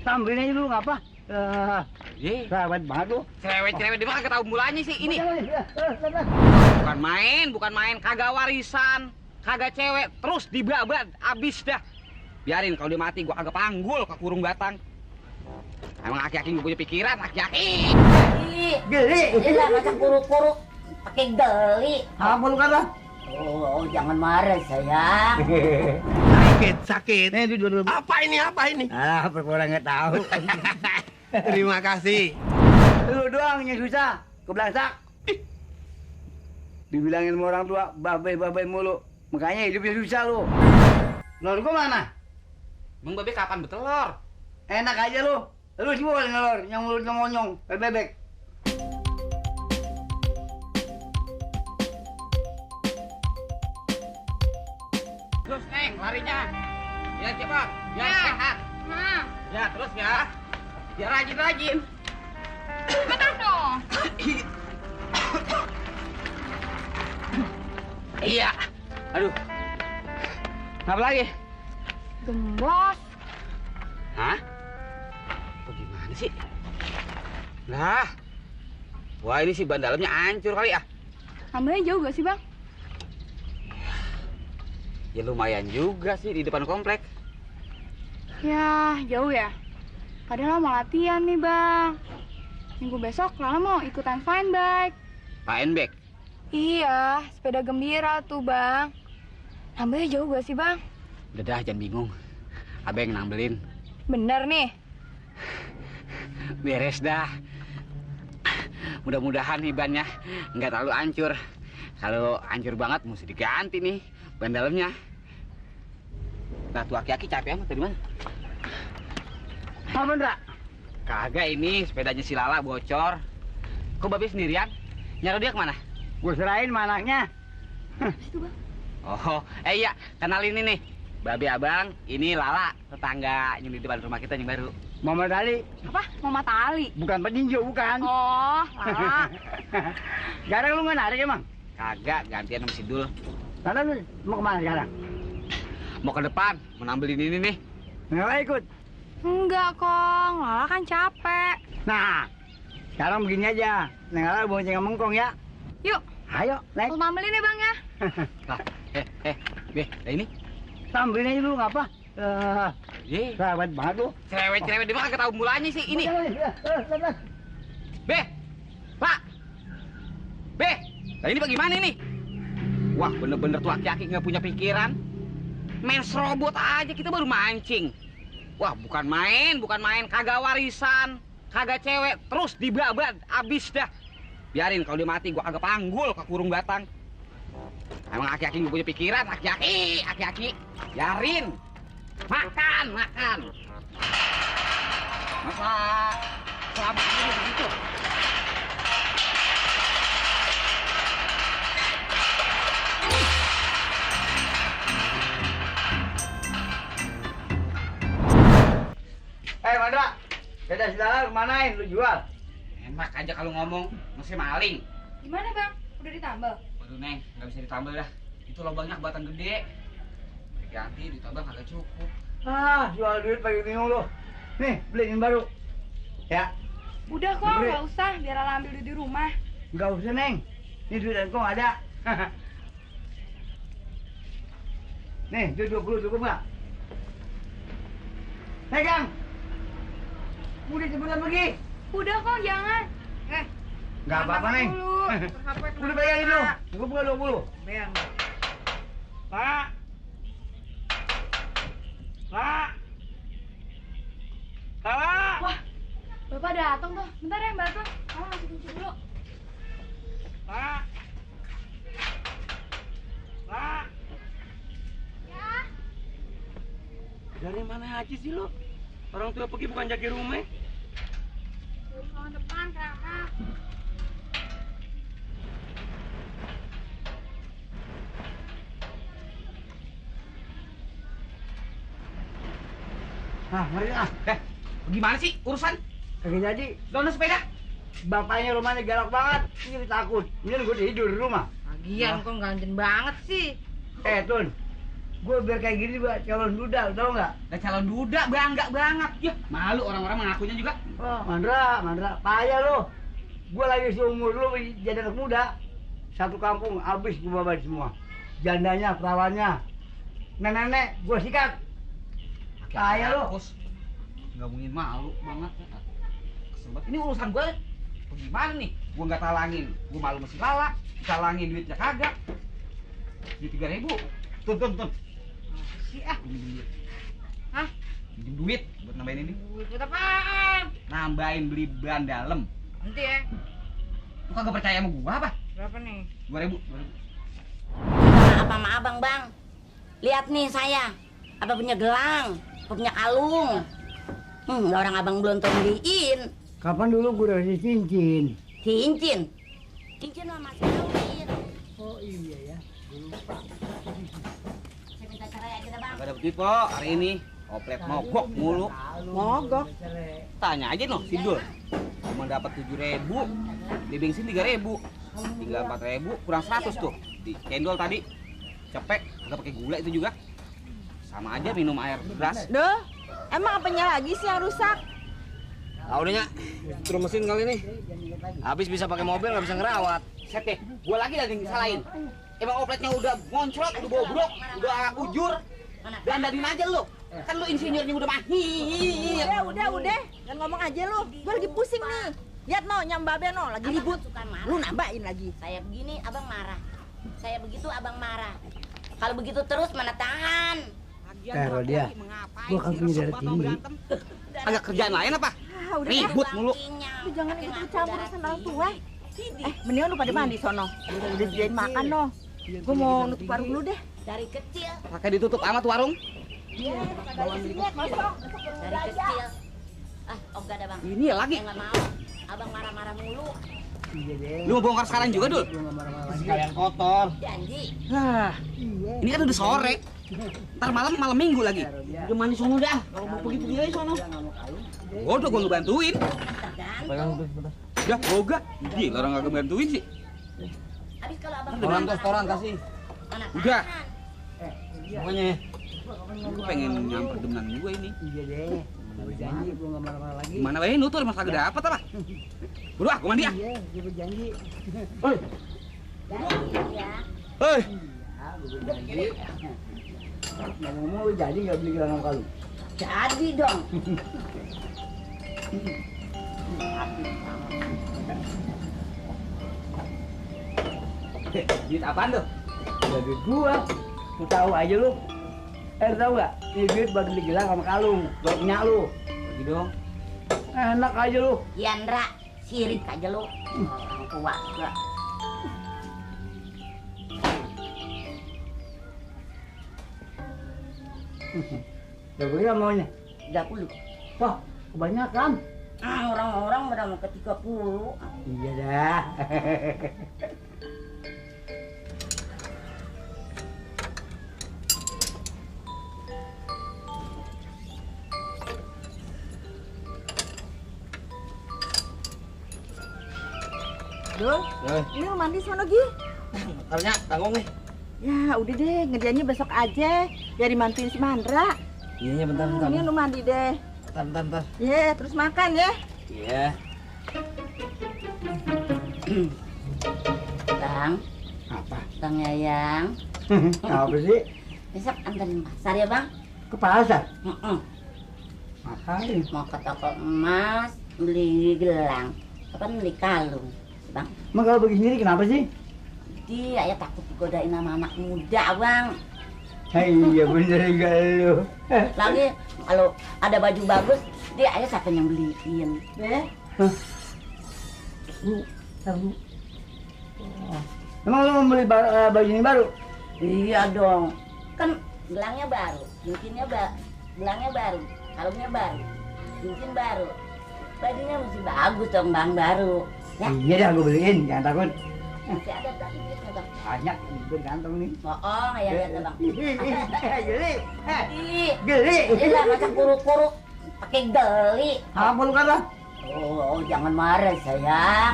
Sambilin aja lu ngapa? Cerewet banget lu. Cerewet dia mah kagak tahu mulanya sih ini. Bukan main, kagak warisan, kagak cewek, terus dibabat abis dah. Biarin kalau dia mati gua kagak panggul ke kurung batang. Emang aki-aki gak punya pikiran, aki-aki. Geli. Iya macam kuru-kuru pakai geli. Apa lu kata? Oh, jangan marah sayang. Sakit. Nih duduk. Apa ini? Ah, perkara nggak tahu. Terima kasih. Lu doang yang susah, kebelangsak. Dibilangin sama orang tua, babai mulu. Makanya hidupnya susah lu. Lor gua mana? Emang babe kapan betelor? Enak aja lu. Lu semua paling ngelor, yang mulut ngomong, bebek. Terus Neng, larinya. Ya cepet, ya sehat. Ya terus ya. Ya rajin. Bentar dong. Iya. Aduh. Apa lagi? Gembos. Hah? Bagaimana sih? Nah. Wah ini sih ban dalamnya hancur kali ya. Ambilnya jauh gak sih, Bang? Ya lumayan juga sih di depan komplek. Ya, jauh ya. Padahal mau latihan nih, Bang. Minggu besok Lala mau ikutan fine bike. Paen bek. Iya, sepeda gembira tuh, Bang. Ambilnya jauh gak sih, Bang? Udah dah jangan bingung. Abang nambelin. Bener nih. Beres dah. Mudah-mudahan nih bannya nggak terlalu hancur. Kalau hancur banget mesti diganti nih ban dalamnya. Nah tuh aki-aki capek amat tadi mana? Apa enggak? Kagak ini sepedanya si Lala bocor. Kok babe sendirian? Nyaro dia kemana? Gua serahin sama anaknya. Oh, iya kenalin ini nih. Babe abang, ini Lala, tetangga yang di depan rumah kita yang baru. Muhammad Ali, Apa? Mama Tali. bukan petinju, bukan. Oh, Lala. Sekarang lu nggak narik emang? Kagak, gantian sama si Dul. Sekarang lu mau kemana sekarang? Mau ke depan, mau nambelin ini nih. Nggak ikut. Enggak, Kong. Lala kan capek. Nah, sekarang begini aja. Nengala bonceng sama Mengkong ya. Yuk, Ayo, naik. mau ambilin ya, Bang ya. Be, ini. Sambilin aja lu ngapa? Cerewet banget lu. Cerewet dia mah kagak tahu mulanya sih ini. Be, Pak, Be, nah ini bagaimana ini? Wah bener-bener tuh aki-aki nggak punya pikiran. Main serobot aja kita baru mancing. Wah bukan main, kagak warisan, kagak cewek, terus dibabat abis dah. Biarin kalau dia mati gua kagak panggul ke kurung batang. Emang aki-aki nggak punya pikiran, aki-aki. Biarin. Makan. Masa selama ini begitu? Mandra, sepeda si Lala lu manain, lu jual? Enak aja kalau ngomong, mesti maling. Gimana, Bang? Udah ditambal? Waduh Neng, nggak bisa ditambal dah. Itu lubangnya batang gede. Ganti ditambal kagak cukup. Ah, jual duit pakai bingung lu. Nih, beliin baru. Ya, Udah kok, Beri. nggak usah. Biar Lala ambil di rumah. nggak usah Neng. Ini duit engkong ada. Nih, duit 20 cukup nggak? Pegang. Udah cepetan pergi. Udah kok, jangan. Nggak apa-apa Neng. Udah pegangin dulu. Cukup nggak 20? Pegang. Pak. Wah, Bapak datang tuh. Bentar ya, Mbak Tuh. Kamu masih kunci dulu. Pak. Ya. Dari mana aja sih lo? Orang tua pergi bukan jaga rumah. Dari ruangan depan, Kakak. Nah, mari ah. Gimana sih urusan? Kagak jadi. Dona sepeda? Bapaknya rumahnya galak banget. Ini takut. Ini gue tidur di rumah. Lagian kok ganjen banget sih. Tun. Gue biar kayak gini Pak, calon duda, tau nggak? Dan calon duda bangga banget. Ya, malu orang-orang mengakunya juga. Oh, Mandra, payah lo. Gue lagi seumur lo jadi anak muda. Satu kampung habis gue babat semua. Jandanya, perawannya, nenek-nenek, gue sikat. Payah lo. Bos, ngomongin malu banget. Kesel banget. Ini urusan gue. Gimana nih? Gue nggak talangin. Gue malu masih lala. Talangin duitnya kagak. Duit 3.000. Tuh. Si pinjem duit. Hah? Pinjem duit buat nambahin ini. Duit apaan? Nambahin beli ban dalam. Nanti ya. Lu kagak percaya sama gua apa? Berapa nih? 2.000. Maaf sama abang bang. Lihat nih saya. Apa punya gelang, apa punya kalung. Orang abang belum beliin. Kapan dulu gue udah kasih cincin? Cincin. Cincin mah masih kawin. Oh iya ya, gue lupa. Saya minta cerai aja dah bang. Gak dapet duit po hari ini. Oplet mogok mulu. Mogok? Tanya aja no, si Dul. Cuma dapat 7.000. Di bensin 3.000. Tinggal 4.000 kurang 100 tuh. Di cendol tadi. Cepek, agak pakai gula itu juga. Sama aja minum air beras. Duh, emang apanya lagi sih yang rusak? Audenya, turun mesin kali ini. Habis bisa pakai mobil nggak bisa ngerawat. Set deh, gua lagi disalahin. Emang opletnya udah ngoncrot, udah bobrok, udah ujur. Dandanin aja lu. Kan lu insinyurnya udah mahir. Udah, jangan ngomong aja lu. Gue lagi pusing nih. Lihat no, nyambabe no, lagi ribut. Lu nambahin lagi. Saya begini abang marah. Saya begitu abang marah. Kalau begitu terus mana tahan. Kalau dia, gua kan punya darah tinggi. Agak kerjaan lain apa? Udah Ribut mulu. Lu jangan ikut campur urusan orang tua. Mendingan lu pada mandi sono. Udah disediain makan no. Gue mau nutup warung dulu deh. Dari kecil. Pakai ditutup amat warung. Dari kecil. Ogah dah bang. Ini lagi. Saya nggak mau. Abang marah-marah mulu. Iya deh. Lu mau bongkar sekarang juga, Dul? Gue nggak marah-marah lagi. Sekalian kotor. Janji. Nah, ini kan udah sore. Ntar malam minggu lagi. Udah mandi sono dah. Kalau mau pergi aja sono. Udah gua ngebantuin. Tergantung. Udah, boga. Gila orang kagak bantuin sih. Habis kalau abang Orang marah, kotoran kasih. mana Udah. tahan. Pokoknya Gua pengen nyamper demenan gua ini. Iya deh. Gue janji gue nggak marah-marah lagi. Gimana bae nutur mas kagak dapet apa? Udah, gua mandi ah. Iya, gue berjanji. Janji ya. Hei, Ya, gue berjanji. Ngomong-ngomong lu jadi nggak beli gelang kalung? Jadi dong. Duit apaan tuh? Ya duit gua. Lu tahu aja lu. Tahu nggak? Ini duit buat beli gelang sama kalung. Buat punya lu. Bagi dong. Enak aja lu. Yandra, sirik aja lu. Orang tua juga. Ya gue nggak maunya. 30. Wah, kebanyakan. Orang-orang udah mau ke 30. Iya dah. Dul, ini lu mandi sono Gi. motornya tanggung nih. Ya udah deh, ngerjainnya besok aja. Biar dimantuin si Mandra. Iya bentar Ini lu mandi deh. bentar. Ya, terus makan ya. Iya. Bang, Apa? Bang Yayang. Apa sih? Besok anterin pasar ya bang? Ke pasar? Ngapain? Ngapain? Mau ke toko emas, beli gelang. Apa beli kalung? Bang, Emang kalau pergi sendiri kenapa sih? dia ya takut digodain sama anak muda bang. Iya bener juga lu. Lagi kalau ada baju bagus, dia aja siapa yang beliin. Deh. Tahu. Emang lu mau beli baju ini baru? Iya dong. Kan gelangnya baru, cincinnya gelangnya baru, kalungnya baru, cincin baru. Bajunya mesti bagus dong bang, baru. Ya, Iya dah gue beliin, jangan takut. masih ada tadi duitnya bang. Banyak gue di kantong nih. Bohong ya ada bang. Geli. Ih, Geli. dia lah macam kuru-kuru pakai geli. Apa lu kata? Oh, jangan marah sayang.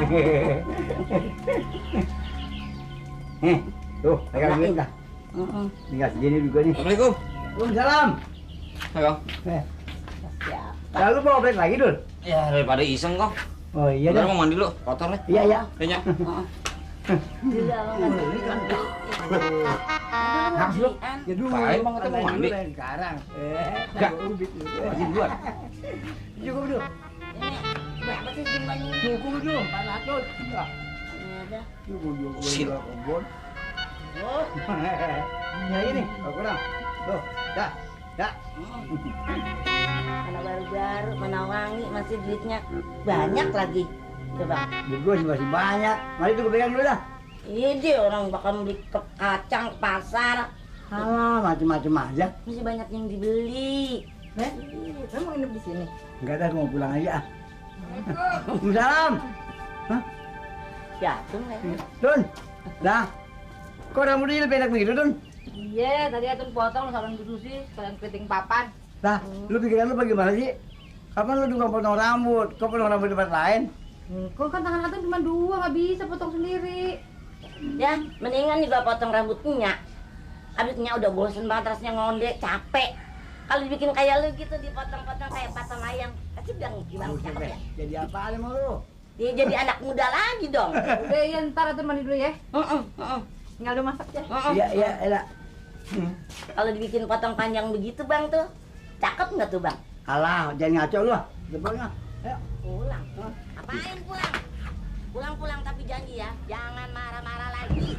Tuh, pegang duit dah. Tinggal segini juga nih. Assalamualaikum. Waalaikumsalam. Ayo. Lalu mau balik lagi, Dul? Ya daripada iseng kok. Oh iya Bentar dah. mau mandi dulu, kotor nih. Iya, iya. Kayaknya. Harus lu. Ya dulu. Baik, Bang, kita mau mandi. Sekarang. Enggak. Ubit. Lagi duluan. Cukup, Dul. Ini berapa sih jumlahnya? Cukup, Dul. 400. Enggak. Ini ada. Cukup, Dul. Sil. Kebun. Oh, Ya ini, oh, kurang. Tuh, dah. Dah. mana baru-baru, mana wangi, masih duitnya banyak lagi. Coba. Duit gua sih masih banyak. Mari tuh gue pegang dulu dah. Ini orang bakal beli ke kacang ke pasar. Alah, macem-macem aja. Masih banyak yang dibeli. Kamu mau nginep di sini? Enggak dah, gua mau pulang aja. Waalaikumsalam. Jatuh nih. Dun. Dah. Kok rambut ini pendek begitu, Dun? Iya, tadi Atun potong sekalian dulu sih, sekalian keriting papan. Dah, lu pikiran lu bagaimana sih? Kapan lu tukang potong rambut? Kok potong rambut di tempat lain? Kok kan tangan Atun cuma 2, nggak bisa potong sendiri. Ya, mendingan juga potong rambutnya. Habisnya udah bosen banget rasanya ngonde, capek. Kalau dibikin kayak lu gitu, dipotong-potong kayak patang ayam. Pasti bilang gimana Buset, capek. Beh. Jadi apaan emang lu? Dia jadi anak muda lagi dong. Udah ya, ntar Atun mandi dulu ya. Tinggal lu masak ya. Iya, iya, elah. Kalau dibikin potong panjang begitu bang tuh, cakep nggak tuh bang? Alah, jangan ngaco lu. Depannya. Ayo. Pulang. Apain pulang? Pulang-pulang tapi janji ya, jangan marah-marah lagi.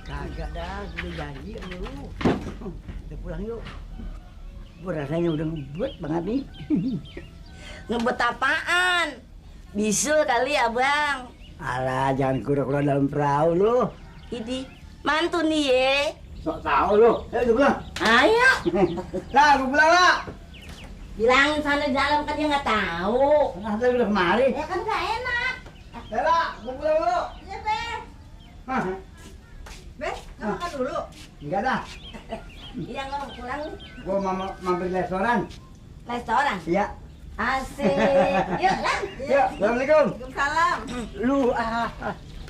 Kagak dah, udah janji sama lu. Kita pulang yuk. Gua rasanya udah ngebut banget nih. Ngebet apaan? Bisul kali ya bang. Alah, jangan kura-kura dalam perahu lu. Ini mantu nih ye. Sok tahu lu. Ayo pulang. Ayo, Lah, gua pulang lah. bilangin sana di dalam kan dia nggak tahu. Nah, saya udah kemari. Ya kan nggak enak. Bella, gua pulang dulu. Iya, Beh. Hah? Beh, kamu makan dulu. Enggak dah. Iya nggak mau pulang nih. Gua mau mampir di restoran. Restoran. Iya. Asik. Yuk lah. Yuk, assalamualaikum. Waalaikumsalam. Lu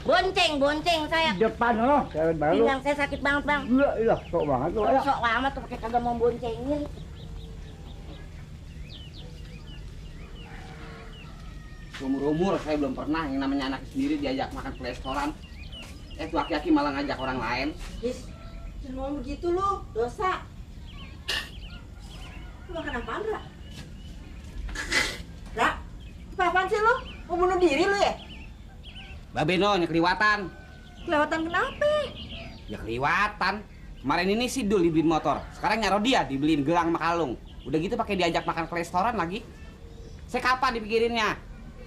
Bonceng saya. depan lo, cewek baru. Pinggang saya sakit banget bang. Iya, iya, sok banget lu. Ayo. Sok amat tuh pakai kagak mau boncengin. Umur-umur saya belum pernah yang namanya anak sendiri diajak makan ke restoran. Tuh laki-laki malah ngajak orang lain. Is, jangan ngomong begitu lu, dosa. Lu makan apaan, Ra? Ra, apa-apaan sih lu? Mau bunuh diri lu ya? Babe no, kelewatan. Kelewatan kenapa? Ya kelewatan. Kemarin ini si Dul dibeliin motor. Sekarang nyaro dia dibeliin gelang sama kalung. Udah gitu pakai diajak makan ke restoran lagi. Saya kapan dipikirinnya?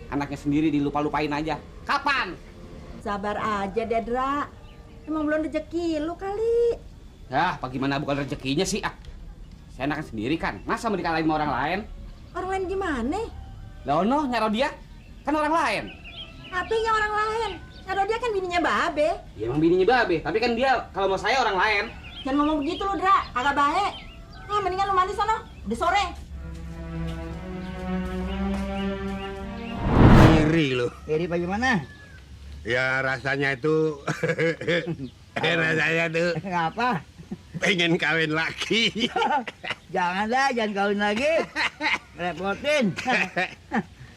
Anaknya sendiri dilupa-lupain aja. Kapan? Sabar aja, Dedra. Emang belum rezeki lu kali. Ya, bagaimana bukan rezekinya sih? Saya anaknya sendiri kan. Masa mau dikalahin sama orang lain? Orang lain gimana? Lah ono nyaro dia kan orang lain. Apanya orang lain? Kado dia kan bininya Babe. Ya emang bininya Babe, tapi kan dia kalau mau saya orang lain. Jangan ngomong begitu lu, Dra. Agak baik. Ah, mendingan lu mandi sana. Udah sore. Iri lo. Jadi bagaimana? Ya rasanya itu rasanya tuh Ngapa? pengen kawin lagi. Jangan dah, jangan kawin lagi. Repotin.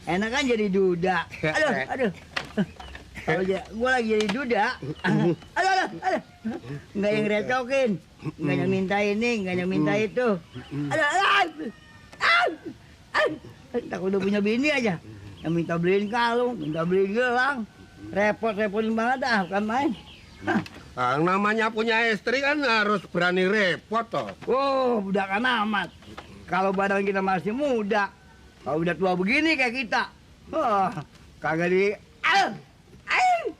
Enak kan jadi duda. Aduh. Kalau gua lagi jadi duda. Aduh. Nggak yang recokin. Nggak yang minta ini, nggak yang minta itu. Aduh. Tak udah punya bini aja. Yang minta beliin kalung, minta beliin gelang. Repotin banget dah, bukan main. Namanya punya istri kan harus berani repot toh. Oh, budakan amat. Kalau badan kita masih muda, kalau udah tua begini kayak kita, kagak di.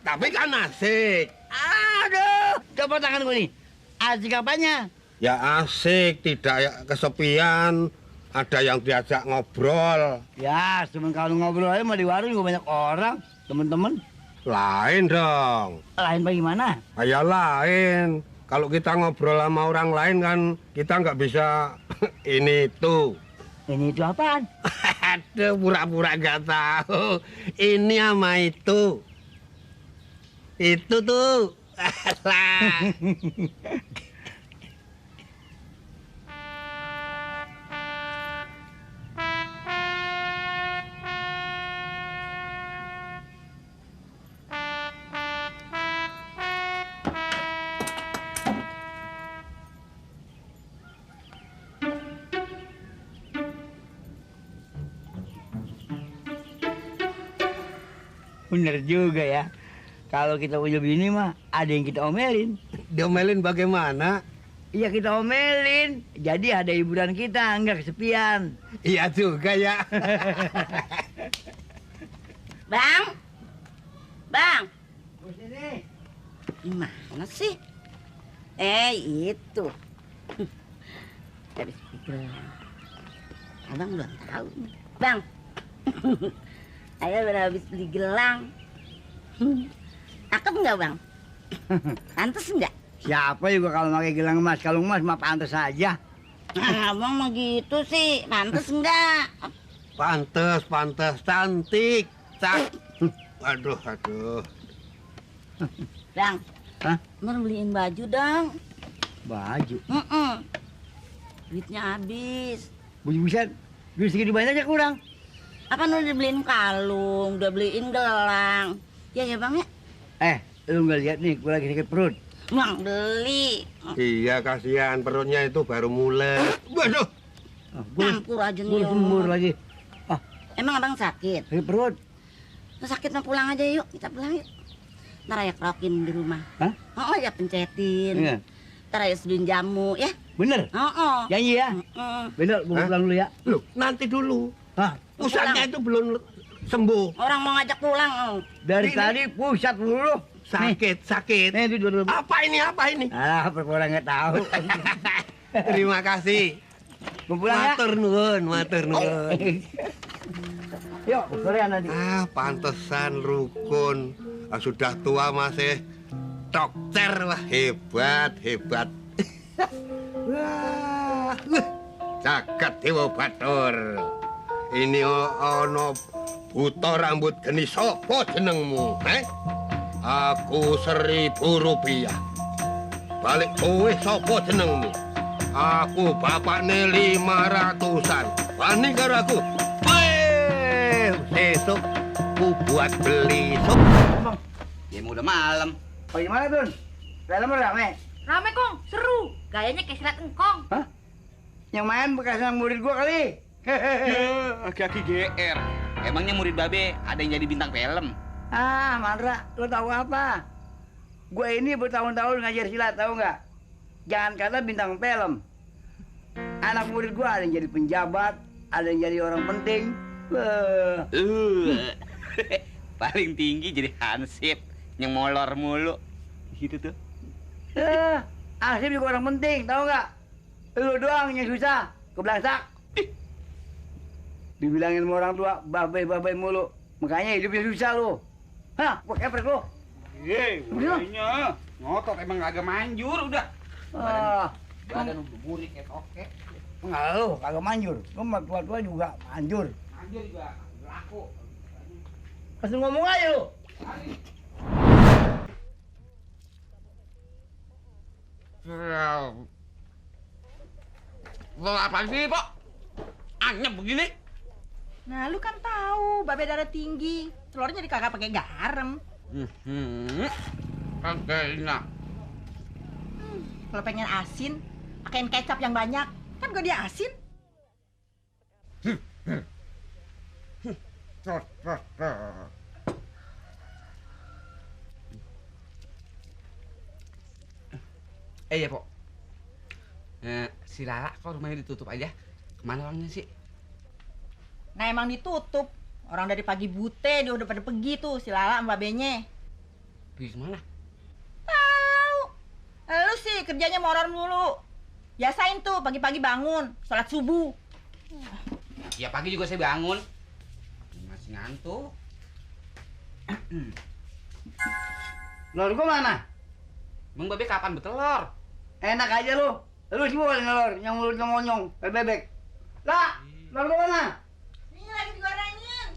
Tapi kan asik. Aduh, coba tangan gue nih. Asik apanya? Ya asik, tidak kesepian. Ada yang diajak ngobrol. Ya, cuman kalau ngobrol aja mah di warung juga banyak orang, temen-temen. Lain dong. Lain bagaimana? Ya lain. Kalau kita ngobrol sama orang lain kan kita nggak bisa ini itu. Ini itu apaan? Aduh, pura-pura nggak tahu. Ini sama itu. Itu tuh. Lah. Bener juga ya. Kalau kita punya bini mah ada yang kita omelin. Diomelin bagaimana? Iya kita omelin. Jadi ada hiburan kita, nggak kesepian. Iya juga ya. Bang, bang, Sini. gimana sih? Itu. Habis pikir. Abang belum tahu nih. Bang, ayah baru habis beli gelang. Cakep nggak bang? Pantes nggak? Siapa juga kalau pakai gelang emas, kalung emas mah pantas saja. Abang mah gitu sih, pantes nggak? Pantes, cantik. Aduh. Bang, Hah? mau beliin baju dong. Baju. Duitnya habis. Buset. Duit segitu banyak ya kurang. Apa udah dibeliin kalung, udah beliin gelang. Ya bang ya? Lu nggak lihat nih, gue lagi sakit perut. Bang beli. Iya, kasihan perutnya itu baru mulai. Waduh. Campur aja nih. Gue sembur lagi. Emang abang sakit? Sakit perut. Sakit mah pulang aja yuk, kita pulang yuk. Ntar ayah kerokin di rumah. Hah? Oh ya pencetin. Iya. Ntar ayah seduin jamu ya. Bener? Oh. Janji ya? Bener, gue Hah? pulang dulu ya. Loh, nanti dulu. Hah? Pusatnya itu belum sembuh. Orang mau ngajak pulang. Dari Ini- tadi pusat dulu. Sakit. Nih, itu dulu. Apa ini? Ah, perkara nggak tahu. Terima kasih. Gue pulang ya. Matur nuwun. Yuk, sore nanti. Pantesan rukun. Sudah tua masih dokter. Wah, hebat. Wah, jagat Dewa Batur. Ini ono buta rambut geni sapa jenengmu? Aku 1.000 rupiah. Balik kowe sapa jenengmu? Aku bapakne 500-an. Wani karo aku. Sesuk ku buat beli sup. Ya udah malam. Oh, gimana, Tun? Dalam rame? Rame kong, seru. Gayanya kayak silat engkong. Hah? Yang main bekas yang murid gua kali. Aki-aki GR. Emangnya murid babe ada yang jadi bintang film? Ah, Mandra, lo tahu apa? Gue ini bertahun-tahun ngajar silat, tahu nggak? Jangan kata bintang film. Anak murid gua ada yang jadi penjabat, ada yang jadi orang penting. Paling tinggi jadi hansip yang molor mulu. Gitu tuh. Asif juga orang penting, tahu nggak? Lu doang yang susah, kebelangsak. Dibilangin sama orang tua, babai mulu. Makanya hidupnya susah lu. Hah, gua kepret lu. Udah. Ngotot emang agak manjur udah. Badan udah burik kayak toke. Enggak lu, kagak manjur. Lu mah tua-tua juga manjur. Manjur juga laku. Pas lu ngomong aja lu. Lo apa sih, Pok? Anyep begini. Nah, lu kan tahu babe darah tinggi. Telurnya jadi kagak pakai garam. Kagak enak. Kalau pengen asin, pakein kecap yang banyak. Kan gue dia asin. Ya, Pok. Si Lala kok rumahnya ditutup aja? Kemana orangnya sih? Nah, emang ditutup. Orang dari pagi bute dia udah pada pergi tuh si Lala sama babenya. Pergi kemana? Tahu. Lu sih kerjanya molor mulu. Biasain tuh pagi-pagi bangun, sholat subuh. Ya pagi juga saya bangun. Masih ngantuk. Lor gua mana? Emang babe kapan bertelur? Enak aja lu. Lu semua paling ngelor, yang mulutnya monyong, kayak bebek. Lah, lor gua mana? Ini lagi digorengin.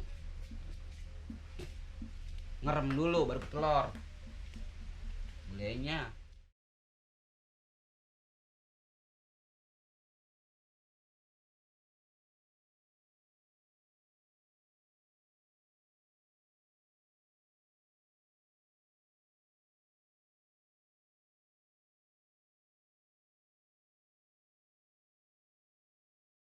Ngerem dulu baru bertelur. Bolehnya.